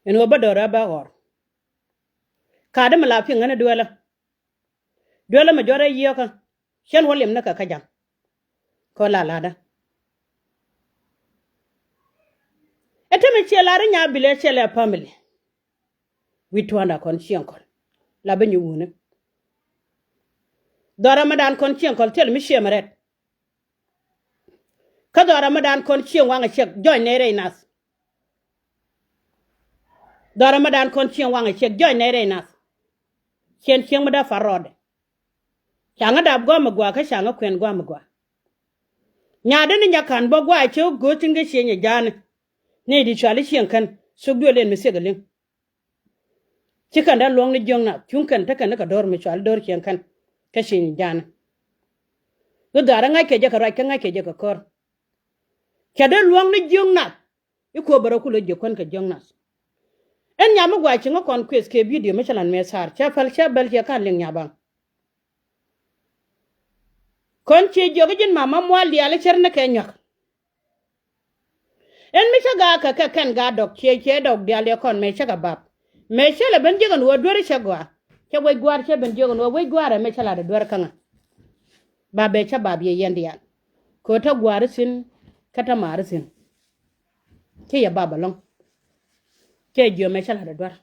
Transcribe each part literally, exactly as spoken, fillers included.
Ɛn ɣöö bä do̱rɛ bä ɣɔr. Ka̱a̱dä mi la piŋ ɣän ɛ dueelä. Dueelä mi jɔrɛ yiëëkä. Cien wä lim ni kɛ kä ja̱ŋ. Kɛ ɣöö la la̱tdä. Ɛ te mi ciɛ la̱t i̱ nyaa bilɛ ciɛ lɛ family. Wi̱i̱ tua̱a̱nda kɔn cieŋ kɔn la bi nyi wuni. Dhɔrɛ mi dan kɔn cieŋ kɔn thil mi cieŋ mi rɛt. Kä dhɔrɛ mi dan kɔn cieŋ waŋ a ciɛk jɔc nɛy rɛy nath. Dhɔrɛ mi dan kɔn cieŋ waŋ a ciɛk jɔc nɛy rɛy nath. Cien cieŋ mi dee far rɔɔdɛ. Caŋä dap gua̱a̱m mi gua̱a̱ kä caŋä kuɛn gua̱a̱m mi gua̱a̱. Nyaatdä ni nyakan bä gua̱a̱ cä go̱o̱c tin kä cieŋ ɛ ja̱a̱ni. Nɛy di cuali cieŋ kän thok duël in mi thiek ɛ liŋ. Ci kɛn dee luɔ̱ŋ ni jiöŋ nath cuŋ kɛn te kɛn ni kɛ do̱r mi cuali do̱r cieŋ kän kä cieŋ ɛ ja̱a̱ni. Ɣä dhaarä ŋa̱ckɛ jɛ kɛ ruac kä ŋa̱ckɛ jɛ kɛ ko̱r. Cɛ dee luɔ̱ŋ ni jiöŋ nath. I̱ kuɔ bɛ rɔ kulɛ jiɛ kuän kɛ jiöŋ nath. Ɛn nyam mi gua̱a̱ ci ŋä kɔn kuëth kɛ bidio mi cä lan mëë thaar cä päl cä bäl ciɛ ka̱n liŋ nyabaŋ. Kɔn ciɛ jiök i̱ ji̱n mama mual diaal i̱ cär ni kɛ nyuak. Ɛn mi cä gaak kɛ kɛ kɛn gaak dɔk ciɛ ciɛ dɔk diaal yɛ kɔn mëë cä kɛ bap. Mëë cä lɛ ben jiäk ɛn ɣöö duer i̱ cä gɔaa. Cä wec gua̱a̱r cä ben jiäk ɛn ɣöö wec gua̱a̱r ɛ mëë cä lat ɛ duer kä ŋä. Bap bɛ cä bap yɛ yɛn diaal. Kɛ ɣöö tä gua̱a̱r i̱ thi̱n kä tä maar i̱ thi̱n. Cä yɛ bap ɛlɔ̱ŋ. Cä jiö mëë cä la̱t ɛ duer.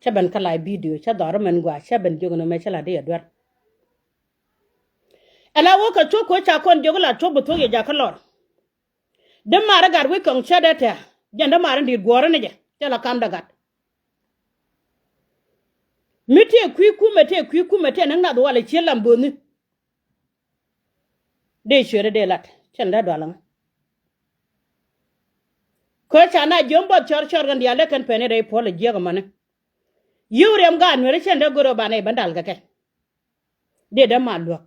Cä ben kä live bidio cä dhɔr mɛn gua̱a̱ cä ben jiök ni mëë cä la̱t di ɛ duer. Ɛla wä kɛ thuɔ̱k kɛ ɣöö ca kɔn jiök la thuɔ̱k bi thuɔ̱k yɛ jakä lɔr. Dämaar ɛ gat wi̱c kɔŋ cä dee tɛ̱̈ɛ̱̈ jɛn dämaar in di̱i̱t guɔ̱ɔ̱rä ni jɛ cä la kamdɛ gat. Mi tëë kui̱ kumɛ tëë kui̱ kumɛ tëë näk nath walɛ cië lam bo̱o̱thni. Dee ciötdä dee lat cɛn dee dual ɛŋä. Kä ca na jiöm buɔth cɔr cɔr kɛn diaal dee kɛn pɛn i̱ rɛy puɔl ɛ jiäk ɛmɔni. Yiëw riɛm gaat nueeri cɛn dee go̱r ɛ banɛ i̱ bändal kɛ kɛ. Dee dee mal luäk.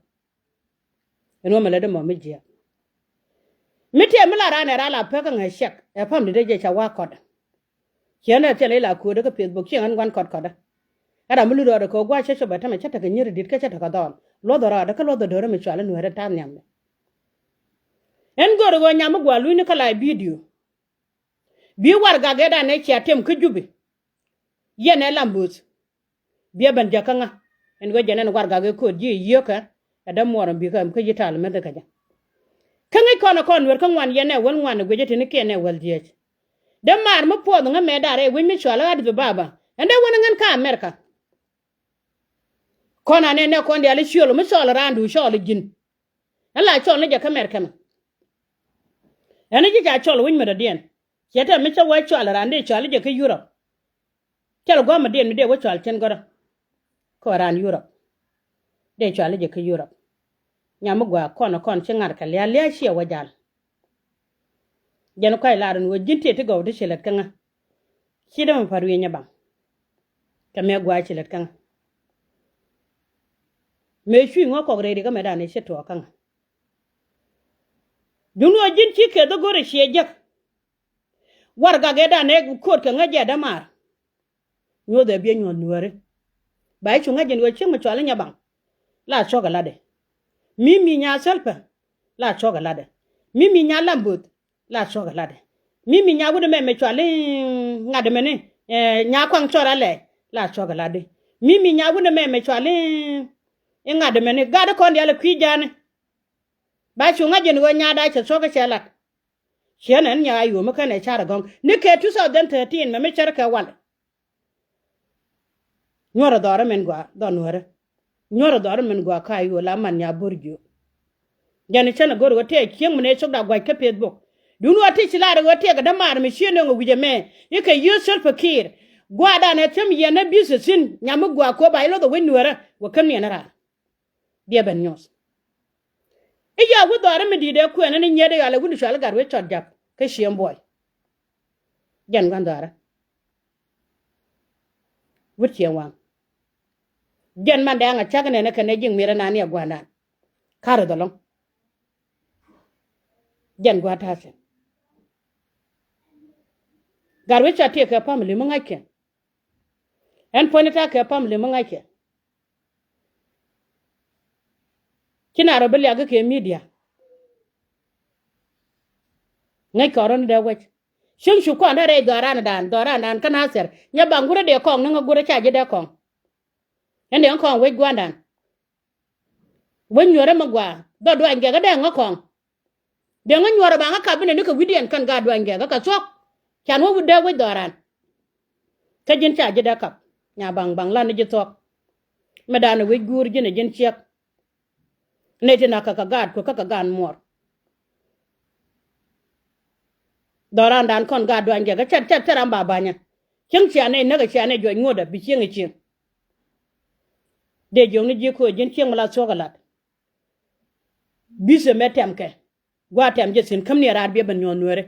Ɛn wä mɛ lät ɛmɔ mi jiääk. Mi tiɛɛ mi la raan ɛ raan la pek kä ŋäc cɛk ɛ pam di̱t ɛ jɛ ca wa̱a̱ kɔt. Ciɛ nɛ thilɛ ila ko̱o̱dä kä Facebook ciɛ ŋän gua̱n kɔt kɔtdä. Ɛ ram mi lut rɔɔdɛ kɛ ɣöö gua̱a̱c cä cop ɛ tämɛ cä tekɛ nyier di̱t kä cä tekɛ dhɔɔl luɔth rɔɔdɛ kä luɔth do̱rä mi cual in wääri ta̱a̱ nhiamdɛ. Ɛn go̱o̱rɛ ɣöö nyam mi gua̱a̱ lunyni kä la bidio. Bi warɛgak ëëdan ëë cia tɛm kä Jupi. Yɛn ɛ lam bo̱o̱th. Biɛ ben jäkä ŋa ɛn ɣöö jɛn ɛn warɛgak ëë ko̱o̱t ji̱ yiëëkä. Ɛ dämuɔɔr ɛn bikä ɛm kä yi̱ ta̱a̱l meth kä jɛ. Kä ŋäc kɔn ɛ kɔn nueer kä ŋuan yɛn ɛ wäl ŋuan ɛ guic ɛ tinikiɛn ɛ wäl dhieec. Dämaar mi puɔth ŋä mɛ da̱r ɛ wi̱c mi cual ɛ Addis Ababa ɛn dee wän ɛ ŋän kä America. Kɔn anɛ nɛ kɔn diaal i̱ ciöl mi cɔl raandu cɔl i̱ ji̱n. Ɛn la cɔl ni jɛ kä America mɛ. Ɛn i̱ ji̱ ca cɔl wi̱c mi dɔ̱diɛn. Ciɛ tɛm mi cä wee cɔal raan dee cɔal i̱ jɛ kä Europe. Cɛl gua̱a̱mä diɛn mi dee wä cɔal cɛn gɔ̱rä. Kɛ raan Europe. Dee cɔal i̱ jɛ kä Europe. Nyam mi gua̱a̱ kɔn kɔn ci ŋa̱r kɛ lia̱a̱ lia̱a̱ ciɛ wä jal. Jɛn kuay lar in wä ji̱n tiet ti gɔw ti ci lät kä ŋä. Ci dee mi pa̱r wi̱i̱ nyɛ baŋ. Kɛ mɛ gua̱a̱ ci lät kä ŋä. Mëë cui̱ ŋɔ kɔk rɛy ri kä mɛ dan i̱ ci tuɔɔk kä ŋä. Duŋni ɣöö ji̱n ci keth ɣä go̱rɛ ciɛ jek. Warɛgak ëëdan ëë ko̱o̱t kɛ ŋäc jɛ dämaar. Nyuɔ̱th ɛ biɛ nyuɔ̱th nuääri. Ba i̱ cu ŋäc jɛ ni ɣöö cieŋ mi cual i̱ Nyabaŋ. La cuɔ̱k ɛ latdɛ. Mi mi nya Thilpɛ. La cuɔ̱k ɛ latdɛ. Mi mi nya Lamboth. La cuɔ̱k ɛ latdɛ. Mi mi nya wut ɛmɛ mɛ cual i̱ ŋa̱t ɛmɛni. Nya kuaŋ cɔr alɛɛc. La cuɔ̱k ɛ latdɛ. Mi mi nya wut ɛmɛ mɛ cual i̱ ŋa̱t ɛmɛni gat i̱ kɔn diaal ɛ kui̱ ja̱a̱ni. Ba cu ŋa̱c jɛ ni ɣöö nyaatda cɛ thuɔ̱k i̱ cɛ lat. Ciɛ nɛn nyaay yuɔ̱m mi kɛn ɛ car ɛ gɔ̱ŋ ni kɛ two thousand thirteen mɛ mi cär kɛ wal. Nyuɔ̱rɛ dhɔrä min gɔaa dhɔn nuäärä. Nyuɔ̱rɛ dhɔrä min gɔaa ka̱a̱c ɣöö la man nya bo̱r jiö. Jɛn cän ɛ go̱r ɣöö tëë cieŋ mi nɛ cokda gua̱c kä Facebook. Duŋni ɣöö ti ci lar ɣöö tëëkɛ dämaar mi cië nöŋ ɛ wi̱c ɛmɛ i̱ kɛ yio̱o̱th Salva Kiir. Gua̱a̱dan ɛ thiäm yɛn ɛ bi̱th ɛ thi̱n nyam mi gua̱a̱ köp a i̱ lo̱th ɛ wec nuäärä wä käm niɛn ɛ raar. Diɛ ben nyuɔth. I̱ ya wut dhɔaarä mi di̱i̱t ɛ kuɛn ɛn i̱ nyiet i̱ ɣal ɛ wut i̱ cual i̱ gat wec cɔt jap kä cieŋ buɔy. Jɛn gua̱n dhɔaarä. Wut cieŋ waŋ. Jɛn man dɛɛŋ a cak nɛn ɛ kɛn ɛ ji̱ŋ mi̱er ɛnan i̱ ɛ gua̱ndan. Ka̱r i̱ dhɔlɔŋ. Jɛn gua̱n ta̱a̱ thi̱n. Gat wec cɔt tiek kɛ pamili mi ŋa̱ckɛ. Ɛn puɔ̱nyni ta̱a̱ kɛ pamili mi ŋa̱ckɛ. Ci na rɔ bi liak kɛ midia. Ŋäc kɔn rɔ ni dee wec. Cieŋ cu kɔn rɛy dhɔrandan, dhɔrandan kä Nathir. Nyɛ baŋ gurä dee kɔŋ ni ŋä gurä ca ji̱ dee kɔŋ. Ɛn dee ŋä kɔŋ wec gua̱ndan. Wec nyuɔrä mi gua̱a̱ dhɔ duany gɛk kä dee ŋä kɔŋ. Dee ŋä nyuɔrä baŋ ŋä kap inɛ ni kɛ wi̱diɛn kɛn gaat duany gɛk kä kɛ thuɔ̱k. Can wä wi̱dɛ wec dhɔran. Kä ji̱n ca ji̱ dee kap nya baŋ baŋ lan ni ji̱ thuɔ̱k. Mɛ dan wec guur ji̱n ɛ ji̱n ciɛk. Nɛy ti nak kä kɛ gaat kuɛ kä kɛ gaat muɔr. Dhɔrandan kɔn gaat duany gɛk kä cɛt cɛt cɛt ram ba ba̱nyä. Cieŋ cia nɛy näk ɛ cia nɛy juɔc ŋuɔ̱tdä bi cieŋ ɛ cieŋ. Dee jiɔkni ji̱ ko̱ ji̱n cieŋ mi la thuɔ̱k ɛ lat. Bi̱th ɛmɛ tɛmkɛ. Gua̱a̱ tɛm jɛ thi̱n käm ni ɛ raar biɛ ben nyuɔ̱th nueeri.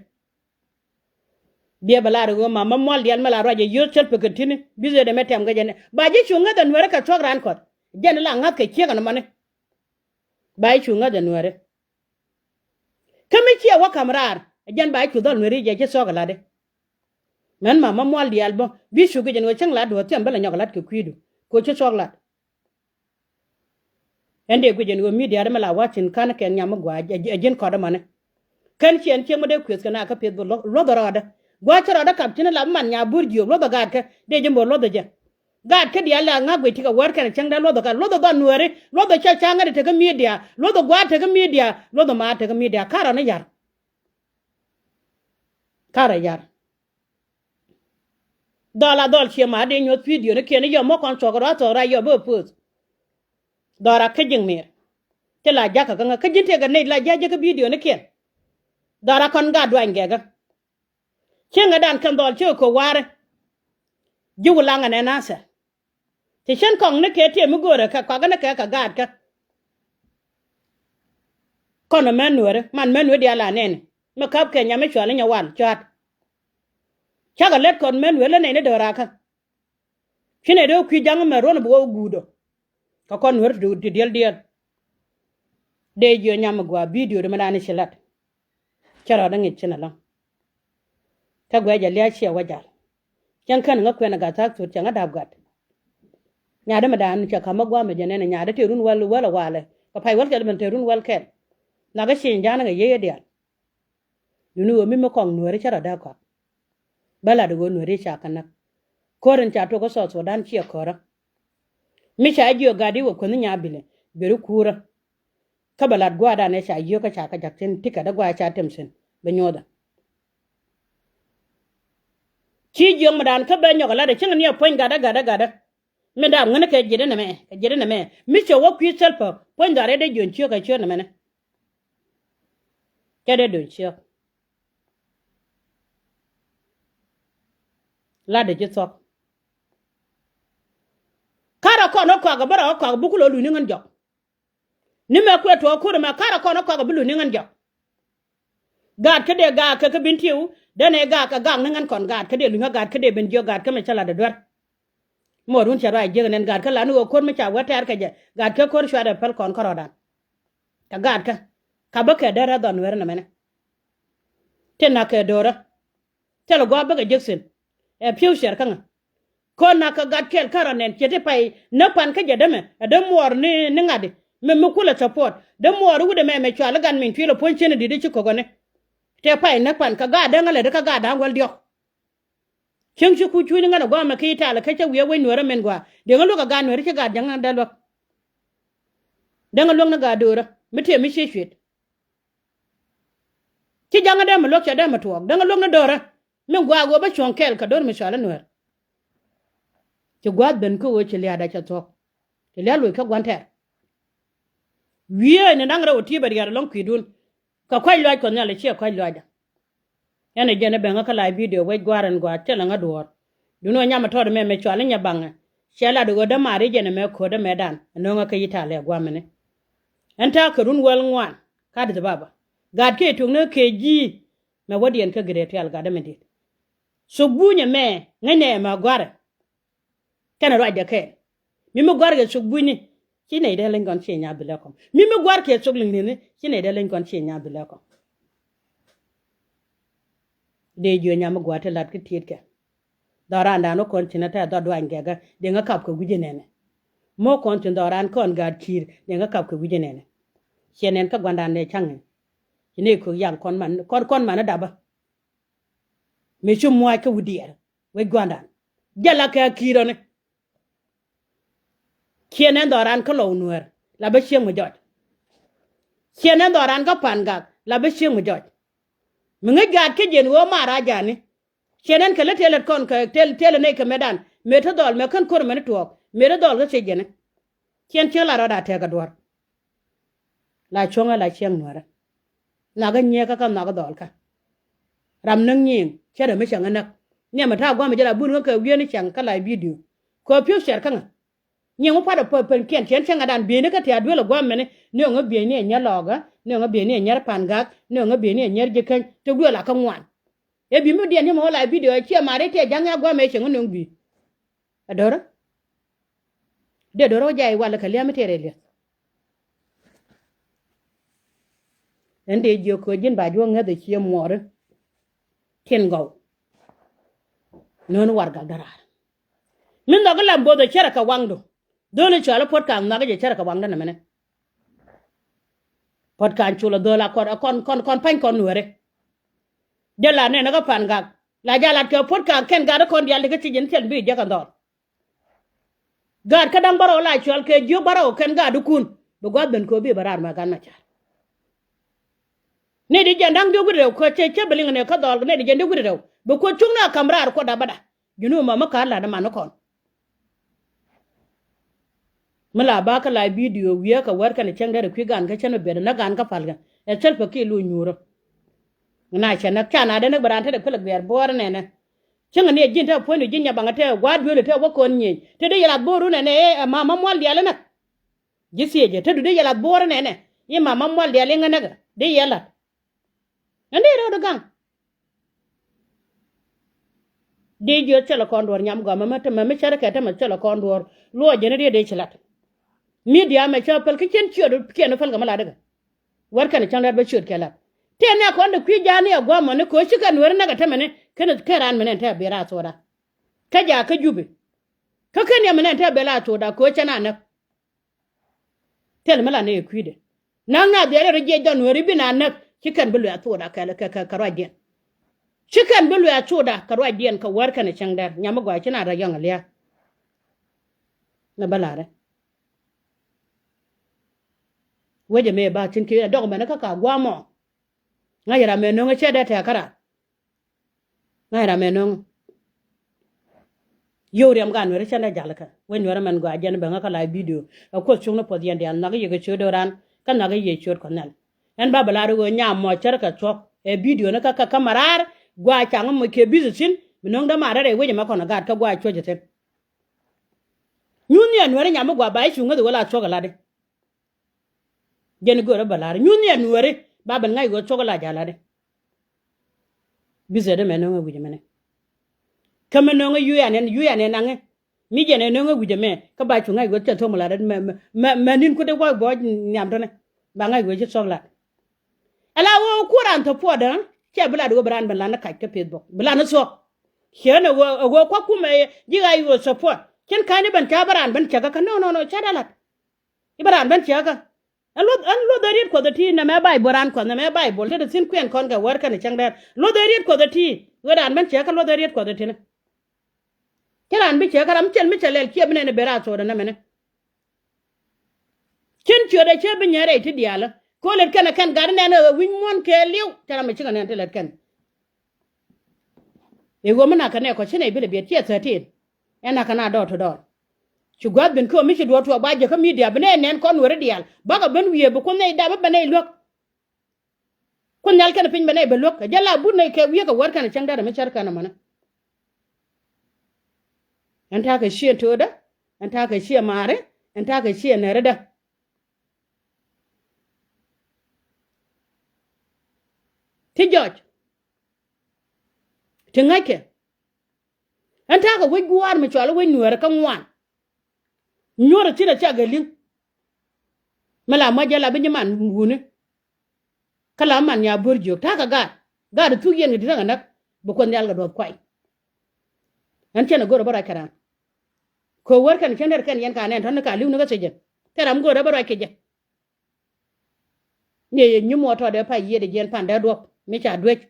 Biɛ bɛ lar ɣöö ma ma mual diaal mi la ruac ɛ yio̱th cäl pekɛ ti̱ni bi̱th ɛmɛ tɛmkɛ jɛ nɛ ba ji̱ cu ŋäth ɛ nueeri kɛ thuɔ̱k raan kɔt. Jɛn la ŋa̱th kɛ ciek ɛn mɔni. Ba ji̱ cu ŋäth ɛ nueeri. Kä mi ciɛ wä ka̱m raar ɛ jɛn ba ji̱ cu dhɔl nueeri jɛ ci thuɔ̱k ɛ latdi. Mɛn ma ma mual diaal bä bi cu guic ɛn ɣöö cäŋ lat duɔ̱ɔ̱th thiam bä la nyɔk ɛ lat kɛ kui̱du kɛ ɣöö ci thuɔ̱k lat. Ɛn dee guic ɛn ɣöö midia ri mi la wa̱c thi̱n ka̱n kɛn nyam mi gua̱a̱c ɛ ji̱n kɔt ɛmɔni. Kɛn ciɛn cieŋ mi dee kuëth kɛ na kä pieth bi luɔth rɔɔdä. Gua̱a̱c cä rɔɔdä kap thi̱n la man nya bur jiök luɔth ɛ gaatkä dee ji̱ mo̱o̱r luɔth ɛ jɛ. Gaatkä diaal la ŋa̱k guic ti kɛ wäär kɛn cäŋ dee luɔth ɛ gat luɔth ɛ dhɔn nueeri luɔth ɛ cä ca̱ŋ ŋäri tekä midia luɔth ɛ gua̱a̱c tekä midia luɔth ɛ maar tekä midia ka̱rɔ̱ ni ya̱r. Ka̱rɔ̱ ya̱r. Dhɔl a dhɔl cie ma dee nyuɔ̱th video ni kiɛn i̱ yɔ mɔ kɔn thuɔk rɔ a thuɔk rɔ a yɔ bä post. Dhɔra kä jiŋ mir. Ti la jakä kä ŋä kä ji̱n tëëkɛ nec la ja̱ jɛ kä video ni kiɛn. Dhɔra kɔn gat duany gɛkä. Cieŋɛ dan kɛn dhɔl cieŋɛ kɛ wa̱rä. Ji̱ wulaŋɛ nɛ nathɛ. Ti cän kɔŋ ni kɛ tiɛ mi go̱o̱rɛ kɛ kɔakɛ ni kɛ kɛ gaatkä. Kɔn mɛ nueeri man mɛ nueeri diaal a nɛni mi kap kɛ nyam mi cuali nyɛ wal cua̱t. Cakɛ lät kɔn mɛ nueeri lä nɛni dee rakä. Ci nɛ dee kui̱ jaŋ mɛ ruɔ̱n bi wä guut ɔ. Kɛ kɔn nueeri ti diɛl diɛl. Dee jiɔ nyam mi gua̱a̱ bidio di mi nani ci lat. Cä rɔɔdä ŋi̱c cin ɛlɔ̱ŋ. Kä guɛc jɛ lia̱a̱ ciɛ wä jal. Cäŋ kän ŋä kuɛn ɛ gat thaak thut cɛ ŋä dap gat. Nyaadä mi da̱a̱n cɛ ka̱m ɛ gua̱a̱mɛ jɛ nɛn ɛ nyaadä tëë run wäl wäl ɛ walɛ kɛ pay wäl kɛl ben tëë run wäl kɛl. Nakä cieny ja̱a̱n ɛ ŋɛ yiey ɛ diaal. Duni ɣöö mi mi kɔŋ nuääri cä rɔ dee kɔak. Bä lat ɣöö nuääri ca kɛ näk. Ko̱r in ca tok kä South Sudan ciɛ ko̱rä. Mi ca jiök gat i̱ wä kuänh nya bilɛ beri kuurä. Kä bɛ lat gua̱a̱r dan ëë ca yio̱k kä ca kɛ ja̱k thi̱n ti kɛ dee gua̱a̱r ca tem thi̱n bɛ nyuɔ̱thä. Ci jiök mi dan kä bɛ nyɔk ɛ lat ɛ cieŋ ni ɛ puɔ̱ny gatdä gatdä gatdä. Min daam ŋäni kɛ ji̱dä nɛmɛ kɛ ji̱dä nɛmɛ mi cɛ wä kui̱ thil pä puɔ̱ny dhɔaar ɛ dee jiön ciök ɛ ciök nɛmɛnɛ. Cɛ dee duny ciök. Lat dee ji̱ thuɔ̱k. Karɛ kɔn ɛ kɔak ɛ bä rɔ ɛ kɔak ɛ bä kulɛ luny ni ŋän jɔk. Ni mɛ kuɛ tuɔɔk kur ɛmɛ karɛ kɔn ɛ kɔak ɛ bi luny ni ŋän jɔk. Gaat kä dee gaak kɛ kä bin tiw denɛ gaak kɛ gaak ni ŋän kɔn gaat kä dee luny kä gaat kä dee ben jiök gaat kä mɛ cä lat dee duer. Mɔ run cɛ ruac jiäk nɛn gaat kä lat ni ɣöö ko̱r mi ca wä tɛɛr kɛ jɛ gaat kä ko̱r cuarɛ päl kɔn kärɔɔdan. Kɛ gaat kä ka bä kɛ derɛ dhɔn nueeri nɛmɛnɛ. Tin na kɛ do̱rä. Thilɛ gua̱a̱p bäkɛ jek thi̱n. Ɛ pi̱w cɛr kä ŋä. Kɔn nakä gat kɛl kärɔ̱ nɛn ciɛ ti pay näk pan kä jɛ dämɛ ɛ däm muɔɔr ni ni ŋa̱t. Mɛ mi kulɛ support däm muɔɔr wut ɛmɛ mɛ cual i̱ gat min cuilɛ puɔ̱ny cien i̱ di̱t i̱ ci ko̱käni. Tɛ pay näk pan kä gaat däŋ alɛ di kä gaat da̱ŋ wäl diɔ̱k. Cieŋ ci kuc cuuni ŋän ɛ gua̱a̱mɛ ki i̱ talɛ kä cä wi̱i̱ wec nueerä min gua̱a̱ diɛŋä luäk ɛ gaat nueerä ci gaat ja̱ŋ dee luäk. Däŋä luäk ni gaat do̱rä mi tëë mi cië cuet. Ci ja̱ŋä dee mi luäk cɛ dee mi tuɔɔk däŋä luäk ni do̱rä. Min gua̱a̱k ɣöö bä cuɔ̱ŋ kɛɛl kɛ do̱r mi cɔal i̱ nueer. Ci gua̱a̱th ben kä ɣöö ci lia̱a̱dɛ cɛ thuɔ̱k. Ci lia̱a̱ loc kä gua̱n tɛɛr. Wiee ni da̱ŋ rɛw ɛ ti̱i̱p ɛ riɛt ɛlɔ̱ŋ kui̱dun. Kɛ kuac luaac kuɔth nhial ɛ ciɛ kuac luaacdä. Ɛn ɛ jɛn ɛ ben ɣä kä la̱a̱c bidio wec gua̱a̱r ɛn gua̱a̱th thilɛ ŋä duɔ̱ɔ̱r. Dun ɣä nyam ɛ tɔɔt ɛmɛ mɛ cɔal i̱ nyɛ baŋɛ. Ciɛ lat ɣöö dämaari jɛn ɛmɛ ko̱o̱t ɛmɛ dan ɛ no̱o̱ŋä kä Italy ɛ gua̱a̱mɛni. Ɛn ta̱a̱ kɛ run wäl ŋuan kä Addis Ababa. Gaat kiɛ tuŋni kɛ ji̱. Mɛ wädiɛn kä Greater Yale gatdä mi di̱i̱t. Thok bunyɛ mɛ ŋäcnɛ ɛmɛ gua̱rɛ. Kɛnɛ ruacdɛ kɛɛl mi mi gua̱rkɛ thok bunyni. Ci nɛy dee leny kɔn ciɛ nya bilɛ kɔm mi mi gua̱rkɛ thok liŋ liŋni ci nɛy dee leny kɔn ciɛ nya bilɛ kɔm. Dee jiö nya mi gua̱r ti lat kä ti̱i̱tkɛ. Dhɔrandan wä kɔn ci nɛ tɛ dhɔr duany gɛkä diŋä kap kɛ wi̱cä nɛnɛ. Mɔ kɔn ci dhɔran kɔn gaat ki̱i̱r diŋä kap kɛ wi̱cä nɛnɛ. Ciɛ nɛn kä gua̱ndan nɛ ca̱ŋ in ci nɛy kök yaŋ kɔn man kɔn kɔn man dapä. Mëë ci mua̱a̱c kä wi̱diɛɛr wec gua̱ndan. Jɛ la kɛ a ki̱i̱rɔni. Ciɛ nɛn dhɔran kä Lɔw Nuäär la bä cieŋ mi jɔc. Ciɛ nɛn dhɔran kä Pangak la bä cieŋ mi jɔc. Mi ŋäc gaat kä jiɛn ɣöö maar a ja̱a̱ni. Ciɛ nɛn kɛ lät tëë lät kɔn kɛ tëë tëë lät nɛy kɛ mëëdan mëë te dhɔl mëë kän ko̱r mɛni tuɔɔk mëë te dhɔl kä thiec jiɛni. Ciɛn cieŋ la rɔɔd a tɛk a duɔ̱r. La cuɔ̱ŋä la cieŋ Nuäärä. Nhɔakä nyieekä kä nhɔakä dhɔlkä. Ram näk nyiŋ cä rɛm mi cäŋ ɛ näk. Nhiam mi ta̱a̱ gua̱a̱m mi jɛ la bun kä kɛ wi̱i̱ni cäŋ kä la bidio. Kɛ pi̱w cɛr kä ŋä. Nyiŋ mi pua̱t ɛ pä pän kiɛn cɛn cäŋ ɛ dan bieyni kä tia̱a̱ duel ɛ gua̱a̱m mɛni ni ɣöŋä bieyni ɛ nyär Lɔɔkä ni ɣöŋä bieyni ɛ nyär Pangak ni ɣöŋä bieyni ɛ nyär Jikäny te duel a kä ŋuan. Ɛ bi mi diɛn ni mɛ wä la bidio ɛ ciɛ mari tiɛ ja̱ŋ ɛ gua̱a̱m ɛ cieŋ ɛ nöŋ bi. Ɛ do̱rä. Dee do̱rä wä jay walɛ kɛ lia̱a̱ mi tëë rɛy lia̱th. Ɛn dee jiök kɛ ji̱n ba juɔ̱k ŋäth ɛ cië muɔɔri. Tin gɔw. Nööni warɛgak däraar. Min nhɔk ilam bo̱o̱th ɛ cärɛ kɛ waŋdu. Dho̱li cɔal i̱ Puɔ̱t Kaŋ nhɔak i̱ jɛ cärɛ kɛ waŋdu nɛmɛnɛ. Puɔ̱t Kaŋ col ɛ dho̱l a kɔn kɔn kɔn pa̱ny kɔn Nuääri. Jɛ la nɛn kä Pangak la jɛ lat kɛ Puɔ̱t Kaŋ kɛn gat i̱ kɔn diaal ti kä ci ji̱n thil bi jɛ kɛ dhɔl. Gaat kä da̱ŋ bärɔw la cual kɛ jiök bärɔw kɛn gaat dukun bi gua̱th ben kööb bi bä raar mɛ gan ma car. Nɛy di jiɛn da̱ŋ diök wi̱cdɛ rɛw kä cɛ cä bi liŋ nɛ kä dhɔl nɛy di jiɛn diök wi̱cdɛ rɛw bi kuoth cuŋni a ka̱m raar kuɔt da̱bäda. Ji̱n wä ma mi ka̱n la̱t ni man ni kɔn. Mi la ba kä la bidio wiee kɛ wär kɛn cäŋ dee rɛ kui̱ gan kä cän mi biɛt ni gan kä pal kɛ ɛ thil pä ki lu nyuurä. Na cɛ näk ca na dee näk bɛ raan te dee kuilɛ guiɛɛr buɔɔr nɛnɛ. Cäŋ ni ɛ ji̱n te puɔ̱nydu ji̱n nya baŋ te gua̱a̱r duëël te wä kɔn nyieny te dee yɛ lath bo̱o̱r wunɛ nɛ ɛ mama mual diaal inɛ. Ji̱ thiecɛ te du dee yɛ lath bo̱o̱r inɛ nɛ i̱ mama mual diaal iŋä näk dee yɛ lath. Ɛn dee rɛw di gaŋ. Dee jiöt thilɛ kɔn duɔ̱ɔ̱r nyam gɔaa mɛ mɛ te mɛ mi cärikɛ te mɛ thilɛ kɔn duɔ̱ɔ̱r luɔc jɛn i̱ riet dee ci lath. Midia mɛ cä päl kä cien ciöt kiɛn päl kɛ mi latdä kɛ. Wär kɛn cäŋ dɛr bä ciöt kɛ lath. Tëë nɛ kɔn de kui̱ ja̱a̱ni ɛ gua̱a̱mɔni kɛ ɣöö ci kɛn weri näk ɛ te mɛni ken ken raan mɛni ɛn te a ber a thokda. Kä ja̱a̱ kä Jupi. Kä ken yɛ mɛni ɛn te a ber a thokda kɛ ɣöö cɛ na näk. Thil mi la ni ɛ kui̱dɛ. Naŋ na dhiɛl rɔ jiɛc dhɔn weri bi na näk ci kɛn bi luɛɛ thokda kɛ kɛ kɛ ruacdiɛn. Ci kɛn bi luɛɛ thokda kɛ ruacdiɛn kɛ wär kɛn cäŋ dɛr nyam mi gɔaa ci na rɔ yɔŋ ɛ lia̱a̱. Nɛ bä la̱rɛ. Wecɛ mëë ba thi̱n kiɛ dɔk mɛn kä ka gua̱a̱mɔ. Ŋa̱c ram mɛ no̱ŋ cɛ dee tɛ̈kä ram. Ŋa̱c ram mɛ no̱ŋ. Yio̱w riɛm gaat nuɛri cɛn dee jal kä wec nuɛri mɛn gɔaa jɛn bɛ ŋä kä la bidio. Ɛ kuoth cuŋni puɔth yɛn diaal nhɔk i̱ yɛ kɛ ciöt do̱ran kä nhɔk i̱ yɛ ciöt kɔ nhɛl. Ɛn ba bɛ lar i̱ ɣöö nyam mɔ cär kɛ cuɔ̱k ɛ bidio ni kä kä kä mɛ raar gɔaa caŋ mɔ kiɛ bi̱th thi̱n mi no̱ŋ dämaarä rɛy wec ɛmɛ kɔn ɛ gaat kä gɔaa cuɔ̱c ɛ thi̱n. Nyuth ni ɛ nuɛri nyam mi gɔaa ba i̱ cuŋ ŋäth i̱ wä la cuɔ̱k ɛ latdi. Jɛn i̱ görä bä la̱r nyuth ni ɛ nuääri ba ben ŋa̱c ɣöö thok i̱ la ja̱ la̱tdi. Bi thɛt ɛmɛ no̱ŋ ɛ wi̱c ɛmɛnɛ. Kä mi no̱ŋ ɛ yuyan ɛn yuyan ɛn aŋɛ mi jɛn ɛ no̱ŋ ɛ wi̱c ɛmɛ kä ba cu ŋa̱c ɣöö cɛ thok mi la̱tdi mɛ mɛ mɛ ni̱n kui̱dɛ gua̱c buɔ̱c nhiam tɔ̱nɛ ba ŋa̱c ɣöö ci thok la̱t. Ala ɣöö kuɔr an thok puɔ̱ɔ̱dä cɛ bi la̱t ɣöö bi raan ben la̱t ni kac kä Facebook bi la̱t ni thok. Ciɛ ni ɣöö ɛ ɣöö kua̱k kumɛ ji̱ ɣa̱c ɣöö thok puɔ̱ɔ̱t cin ka̱ny ni ben ca bi raan ben cɛ kä kä no̱o̱no̱o̱no̱ ca dee la̱t. I̱ bä raan ben ciakä. Ɛn luɔth ɛn luɔth ɛ riet kuɔth ɛ ti nɛmɛ Baibol raan kuɔth nɛmɛ Baibol te te thi̱n kuɛn kɔn kɛ wär kɛn ɛ cäŋ dɛr luɔth ɛ riet kuɔth ɛ ti. Ɣöö raan ben ciakä luɔth ɛ riet kuɔth ɛ ti ni. Ci raan bi ciakä ram cɛl mi cɛ lɛl ciɛ bi nɛn ɛ ben raar thokdɛ nɛmɛni. Cin ciötdɛ ciɛ bi nyɛ rɛy ti diaalä. Kɛ ɣöö lɛt kɛn ɛ kɛn gat inɛn ɛ wi̱ny muɔ̱n kɛɛliw te ram ɛ cikɛ nɛn te lɛt kɛn. I̱ ɣöö mi nakä nɛɛkɔ ci nɛy bi lɛ biɛt ciɛ thirteen. Ɛn nakä na dɔɔr ti dɔɔr. Ci gua̱a̱th ben kä ɣöö mi ci duɔ̱ɔ̱r tuɔɔk ba jɛ kä midia bi nɛy nɛn kɔn weri diaal bakɛ ben wiee bi kuoth nɛy dap bi ben nɛy luäk. Kuoth nhial kɛn piny ben nɛy ben luäk kɛ jɛ la but nɛy kɛ wiee kɛ wär kɛn cäŋ dɛr mi cär kɛn ɛmɔnɛ. Ɛn ta̱a̱ kɛ ciɛ töödä ɛn ta̱a̱ kɛ ciɛ maari ɛn ta̱a̱ kɛ ciɛ nɛridä. Ti jɔc. Ti ŋäckɛ. Ɛn ta̱a̱ kɛ wec gua̱a̱r mi cɔal i̱ wec nuäärä kä ŋuan. Nyuɔ̱rä thi̱n a cak kɛ li̱ŋ. Mi la muac jɛ la bi nyi man wuni. Kä la man nya buɔ̱r jiök ta̱a̱ kɛ gaat gaat thuk yɛn kɛ di̱t ɣä kɛ näk. Bi kuoth nhial kɛ duɔth kuay. Ɛn cɛn a go̱r a bä ruac kɛ raan. Kɛ wär kɛn cäŋ dɛr kɛn yɛn ka nɛn tɔ̱ni ka li̱w ni kä thiecɛ. Thil ram go̱r a bä ruac kɛ jɛ. Ni yɛ nyi muɔ tɔɔdɛ pay yiëëdɛ jiɛn pandɛ duɔ̱p mi ca duec.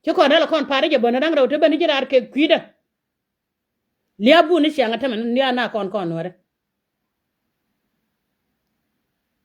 Ci kɔn rɛl kɔn pa̱ri jɛ bä ni da̱ŋ rɛw te bä ni ji̱ raar kɛ kui̱dä. Lia̱a̱ bun ni ciaŋ a tämɛ ni a na kɔn kɔn nuäri.